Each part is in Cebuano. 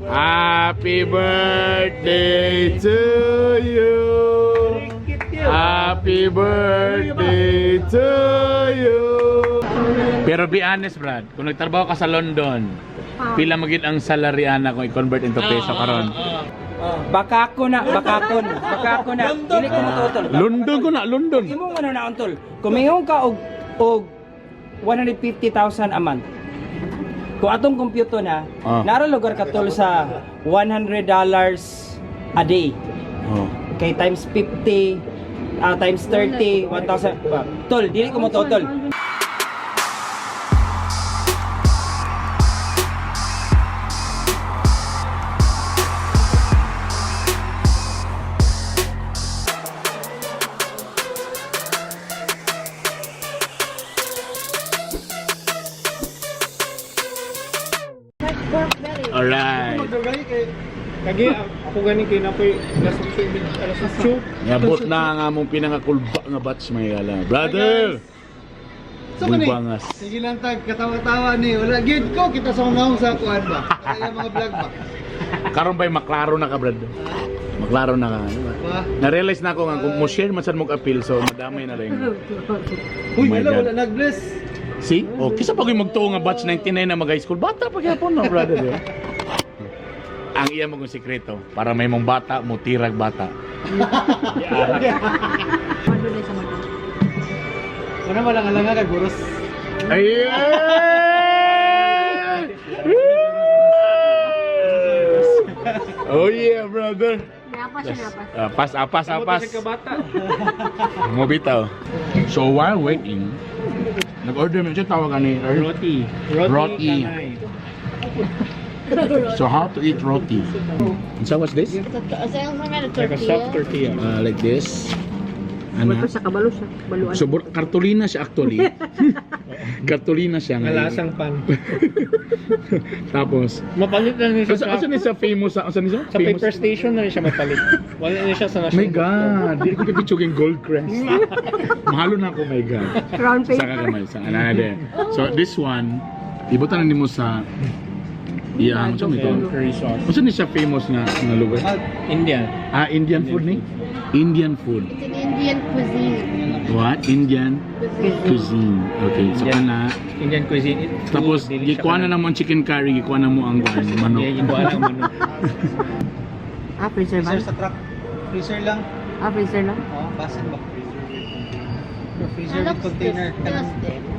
Happy birthday to you. Happy birthday to you. Pero be honest, Brad, kung nagtrabaho ka sa London, pila magid ang salary ana kung i-convert into peso karon? Baka ko na, baka ko na, baka ko na. Dili ko motutol. London ko na, London. Imo nga na tol. Kumingon ka og 150,000 a month. Kung atong kompyuto na, nara lugar ka, tol, sa $100 a day. Oh. Okay, times 50, times 30, 1,000. Tol, dili ko motutol. Alright. Kagi, ako gani kay napoy alas 8, alas 8. Niabot na ang among pinangakulba nga batch, mga higala. Brother! So kani, Bangas. sige lang tag katawa-tawa ni. Wala gyud ko kita sa unahong sa kuan ba. Kaya mga vlog ba. Karon ba'y maklaro na ka, Brad? Maklaro na ka. Ano ba? Ba? Na-realize na ako nga kung mo share man sad mo appeal, so madamay na rin. Uy, Oh my wala God. wala nag-bless. See? Oh, kisa pag yung magtuo nga batch 99 na mag high school, bata pa gyapon no, brother. Di ba? Ang iya mong sikreto para may mong bata mo tirag bata. Wala wala nga lang kay buros. Ay! Oh yeah, brother. Napas siya, napas. Pass, pass, pass. Mo bitaw. So while waiting, nag-order mo siya tawag ani Roti. Roti. Kanay. So how to eat roti? So what's this? It's a some kind of Like a soft tortilla. tortilla. Like this. Ana. Sa kabalo siya. Baluan. So kartolina siya actually. Kartolina siya Nga ngayon. lasang pan. Tapos, Mapalit lang niya siya asa sa, asa ni siya famous sa asa ni siya? sa Famous? paper station na rin siya mapalit. Wala na siya sa national. My God, di ko kipitsugin yung gold crest. Mahalo na ako, my God. Brown Sa kagamay, sa ana din. So this one, ibutan na nimo sa iyang sa ito. Curry sauce. Unsa ni siya famous nga nga lugar? Indian. Ah, Indian food ni? Indian food. It's an Indian cuisine. What? Indian cuisine. Okay, so Indian. kana Indian cuisine. tapos Dili siya gikuha na kanang- naman chicken curry, gikuha na mo ang kuan, manok. Yeah, gikuha na ang manok. Ah, freezer ba? Freezer sa truck. Freezer lang. Ah, freezer lang. Oh, basin ba? Freezer with container.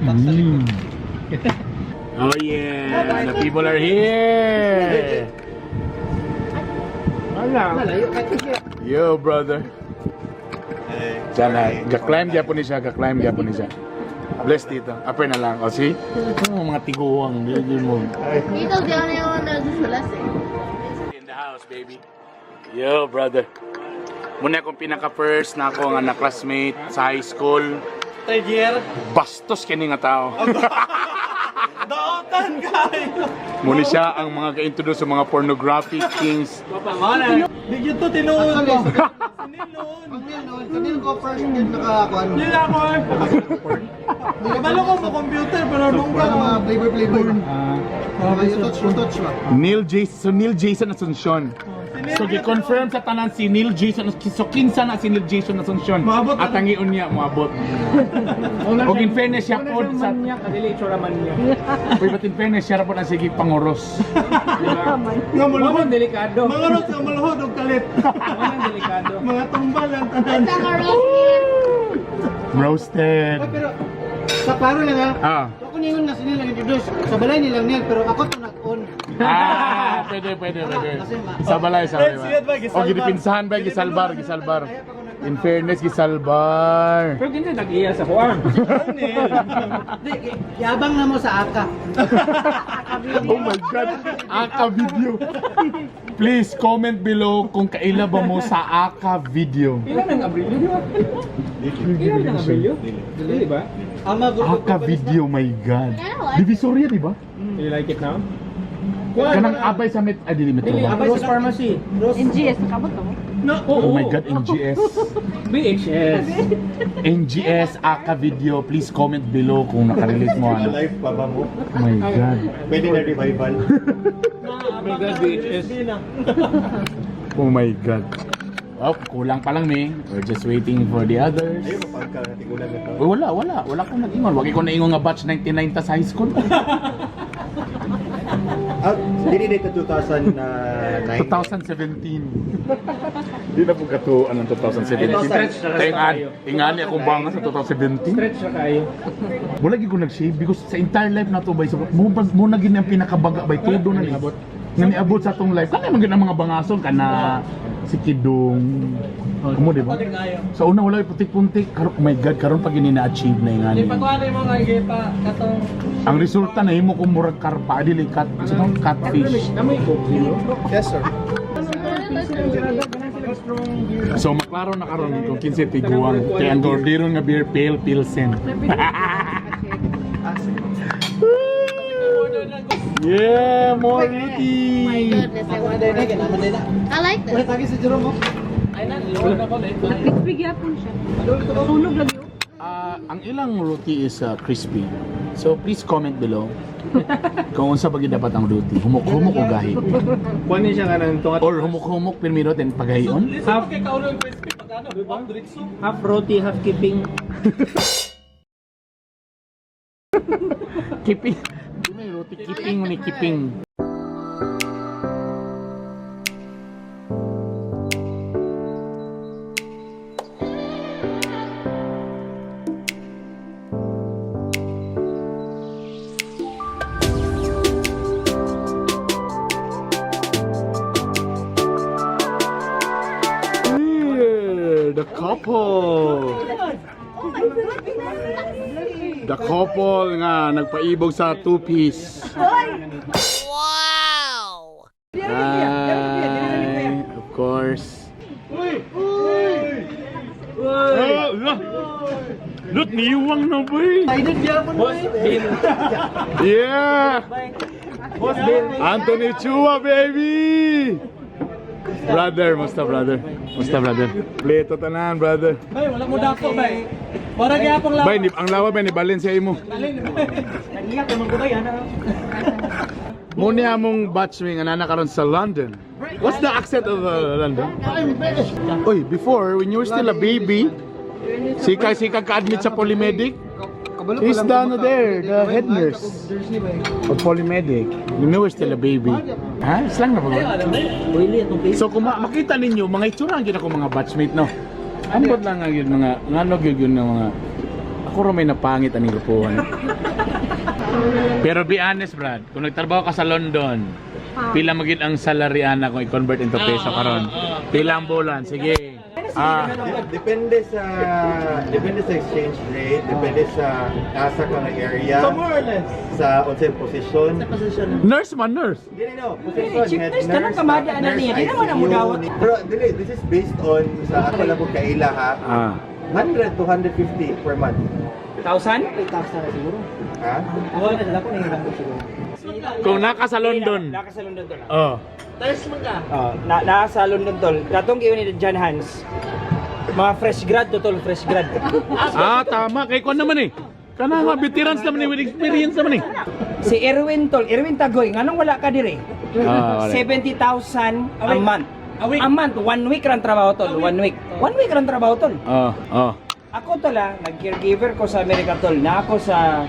Box sa likod. Oh yeah, the people are here. Wala. Malayo ka. Yo, brother. Sana, ga-climb gyapon ni siya, ga-climb gyapon ni siya. Bless dito. Upper na lang. O, see? Oh, mga tiguang. Di, di mo. Dito, di ako na yung nasusulas eh. In the house, baby. Yo, brother. Muna akong pinaka-first na ako nga na-classmate sa high school. Third year. Bastos kini nga tao. Daotan kayo. Muna siya ang mga ka-introduce sa mga pornographic kings. Di to tinuod mo. Ang Neil noon, kanil ko first din nakakuan. Hindi ako. Kabalo ko mo computer pero nung ka mga flavor flavor. Mga you touch you touch ba. Neil Jason, so Neil Jason Asuncion. So gi-confirm sa tanan si Neil Jason, so kinsa na si Neil Jason Asuncion. Moabot At ang iyon niya moabot. Og in fairness siya pod sa Manya, kadili itsura man niya. Uy, but in fairness siya ra pod ang sige panguros. Nga muluhod delikado. Mga rot nga maluhod og kalit. Mga delikado. Mga tumbal ang tanan. Roasted. Pero sa klaro lang ha. Ah. Ako ningon nga sinila introduce sa balay nilang Neil pero ako to nag-on. Ah, pwede, pwede, pwede. Sa balay, sa balay. O gidipinsahan ba gisalbar, gisalbar. In fairness, gisalbar. Pero kinsa nag-iya sa kuang. Di, yabang na mo sa aka. Oh my God, Aka video. Please comment below kung kaila ba mo sa Aka video. Ilan ang Abrilio, di ba? Ilan ang Abrilio? Dili ba? Ama Aka video, my God. Divisoria, di ba? Do you like it now? Kanang abay sa met, ay dili Metro ba? Rose Pharmacy. NGS, nakabot ka mo? Oh my God, NGS. BHS. NGS Aka Video, please comment below kung nakarelate mo ano. Alive pa ba mo? Oh my God. Pwede na revival. Oh my God, BHS. Oh my God. Oh, kulang pa lang me. We're just waiting for the others. Ayun, mapagka tigulan na to. Uy, wala, wala. Wala akong nag-ingon. Wag ko naingon nga batch 99 ta sa high school. Ah, dili dito 2009. 2017. Di na po katuan ng 2017. Stretch na Kaya nga, tayo. ingani akong banga sa 2017. Stretch na kayo. Wala gyud ko nag-shave because sa entire life na to bay so mo mo na gid ang pinakabaga bay todo na ni. Nga niabot sa atong life. Kana man gid ang mga bangason kana si Kidong. Kumo di ba? Sa una wala putik-puntik karon, oh my God, karon pag ini na-achieve na ingani. mo nga pa katong Ang resulta na himo ko murag karpa dili cat sa tong catfish. Namoy Coke Zero. Yes, sir. So maklaro na karon kung kinsa tiguang kay ang gordero nga beer pale pilsen. Yeah, more Oh my roti. goodness, I want more. I like this. Tagi si Jerome. Oh. Crispy gyapon siya. Sunog lagi oh. Ah, ang ilang roti is crispy. So please comment below kung unsa ba gyud dapat ang roti. Humok-humok o gahi. Kunin siya nga ng tungat. Or humok-humok primero then pagahion. Half, half roti, half keeping. Keeping. Di may roti keeping ni keeping. Here, the couple. The couple nga nagpaibog sa two-piece. Wow! Ay, of course. Uy! Uy! Oh, Look, niwang na boy! Boss Bill. Yeah! Boss Bill. Anthony Chua, baby! Brother, musta brother? Musta brother? Pleto tanan, brother. Bay, wala mo dako, bay. Para gyapon lang. Bay, ni, ang lawa bay ni Balen sa imo. Nag-iyak naman ko ba yan? Muna among batchmate nga nana karon sa London. What's the accent of London? Oy, before when you were still a baby, sika sika ka-admit sa polymedic. He's down there, the head nurse of polymedic. When you were still a baby. Ha? Slang na ba? So kung makita ninyo, mga itsura ang ako mga batchmate, no? Ambot lang ang yun mga, ngano gyud yun nga mga, ako ra may napangit aning grupuhan. Pero be honest, Brad, kung nagtrabaho ka sa London, pila magid ang salary ana kung i-convert into peso karon? Pila ang bulan? Sige. Ah, Depende sa exchange rate, depende sa nasa ka na area, So more or less. sa unsay position. Nurse man, nurse. Dili no, position, Chief head nurse, kanang kamada na nurse, niya. Di naman ang ICU. mudawat. Pero dili, this is based on sa ako lang kong kaila ha. Ah. 100 to 150 per month. Thousand? 8,000 na siguro. Ha? Ako na sila ko nahirap ko siguro. Kung naka sa London. Naka sa London tol. Oh. Oh, na nasa London tol. Katong giyon ni John Hans. Mga fresh grad to tol, fresh grad. Ah, tama. Kay kuan naman eh. Kana nga veterans naman eh, with experience naman eh. Si Erwin tol, Erwin Tagoy, nganong wala ka dire? Ah, wala. 70,000 a month. A week. A month, one week ran trabaho tol, one week. One week ran trabaho tol. Oh, oh. Ako tol ah, nag-caregiver ko sa Amerika tol, na ako sa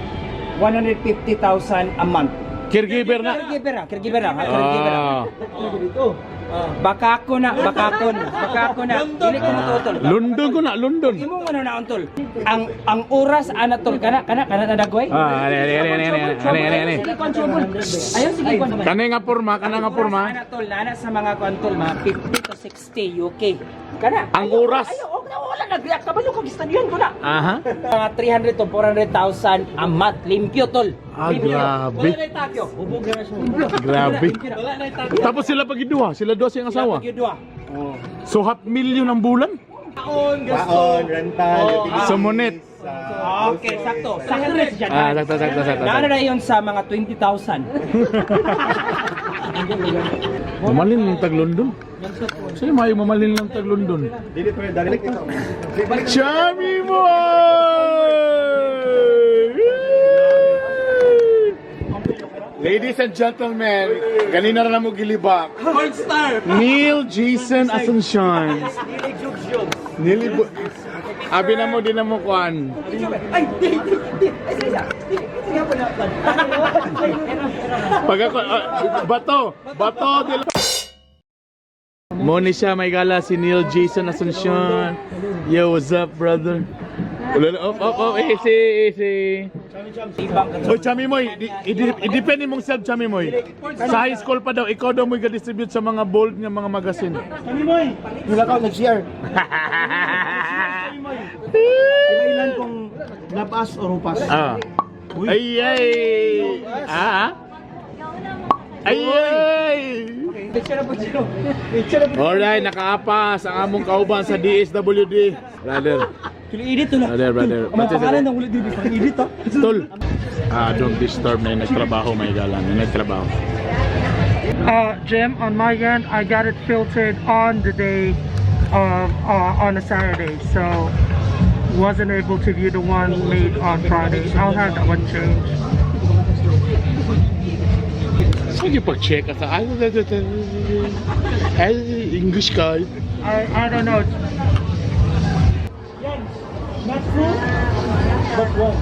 150,000 a month. Caregiver na. Caregiver ah, caregiver ah, caregiver ah. Ah. Baka ako na, baka ako na, baka ako na. Dili ko motutol. London ko na, London. Imo mo na tol. Ang oras ana tol kana kana kana na dagoy. Ah, ani ani ani ani ani ani ani. Sige kwan trouble. Ayaw sige kwan. Kani nga porma, kana nga porma. Ana tol, nana sa mga kwan tol, mga 50 to 60 UK. Kana. Ang oras. Ayaw, og na wala nag-react kabalo kag istadyon ko na. Aha. Mga 300 to 400,000 a month limpyo tol. Ah, grabe. Wala na tax. Hubog na siya. Grabe. Wala na tax. Tapos sila pag duha, sila duha siyang asawa. Sila duha. So half million ang bulan. Taon, gasto. Baon, rental, utilities, Sumunit. Okay, sakto. Sakto na si Jan. Ah, sakto, sakto, sakto. Naano na yun sa mga 20,000. Mamalin ng tag London. Sa'yo maayo mamalin lang tag London. Dili pa dali. Chami boy! Ladies and gentlemen, ganina ra mo gilibak. Star! Neil Jason Asuncion. Neil Abi na mo din na mo kuan. Ay, di, di, di. Ay, sige siya. Di, sige po na. Pag ako, bato, bato de la. Mo ni siya may gala si Neil Jason Asuncion. Yo, what's up, brother? Ulo, up, up, up, easy, easy. Oy, Chami Moy, i-depend imong self, Chami Moy. Sa high school pa daw, ikaw daw mo distribute sa mga bold nga mga magazine. Kami moy. Wala ka nag-share. Ilan kung napas o rupas? Ah. Ay, ay. Ah, ah. Ay, ay. Picture na po, Chino. Picture na po. Alright, nakaapas ang among kauban sa DSWD. Brother, Tuloy edit to na. Brother, brother. Ang mga pangalan ng ulit dito. Edit ah. Tol. Ah, don't disturb na yung nagtrabaho, may gala. Yung nagtrabaho. Jim, on my end, I got it filtered on the day of on a Saturday, so wasn't able to view the one made on Friday. I'll have that one changed. Sige, pag-check at ay, ay, English ka. I don't know. Not true, but wrong.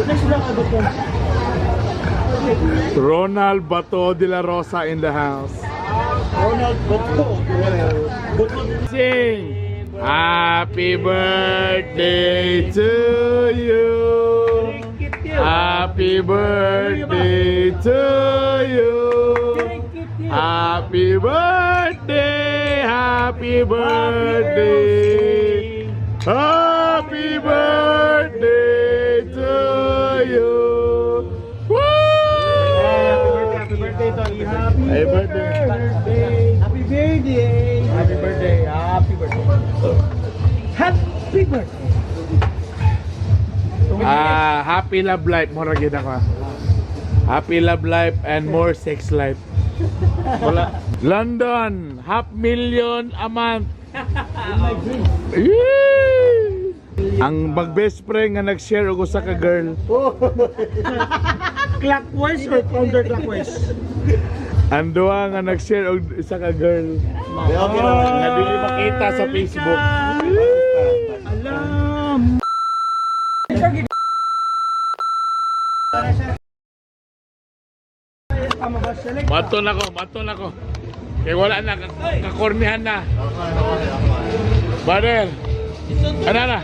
Next lang agad ko. Ronald Bato de la Rosa in the house. Ronald Botto. Botto. Sing! Happy birthday to you. Happy birthday to you. Happy birthday, happy birthday. Happy birthday to you. Woo! Happy birthday, Tony. Happy Happy birthday. birthday. Happy birthday. Happy birthday. Happy birthday. Happy birthday. Ah, happy love life mo ra gid ako. Happy love life and more sex life. Wala. London, half million a month. Yee! Ang mag best friend nga nag-share og usa ka girl. Clockwise or counterclockwise? Ang duha nga nag-share og isa ka girl. Nga dili makita sa Facebook. Alam. Mato na ko, mato na ko. Kay wala na, kakornihan na. Brother, ano na?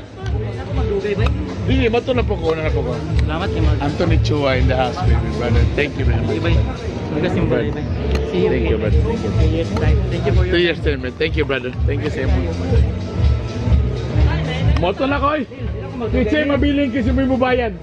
Dili, mato na po ko, na po ko. Salamat kay Mark. Anthony Chua in the house, baby brother. Thank you very much. Bye. Magas yung Brother. bye. See you. Thank you, brother. Thank you. 2 years time. Thank you for your 2 years time, man. Thank you, brother. Thank you sa imo. Moto na ko, oy. Kitse, mabiling kasi may mubayad.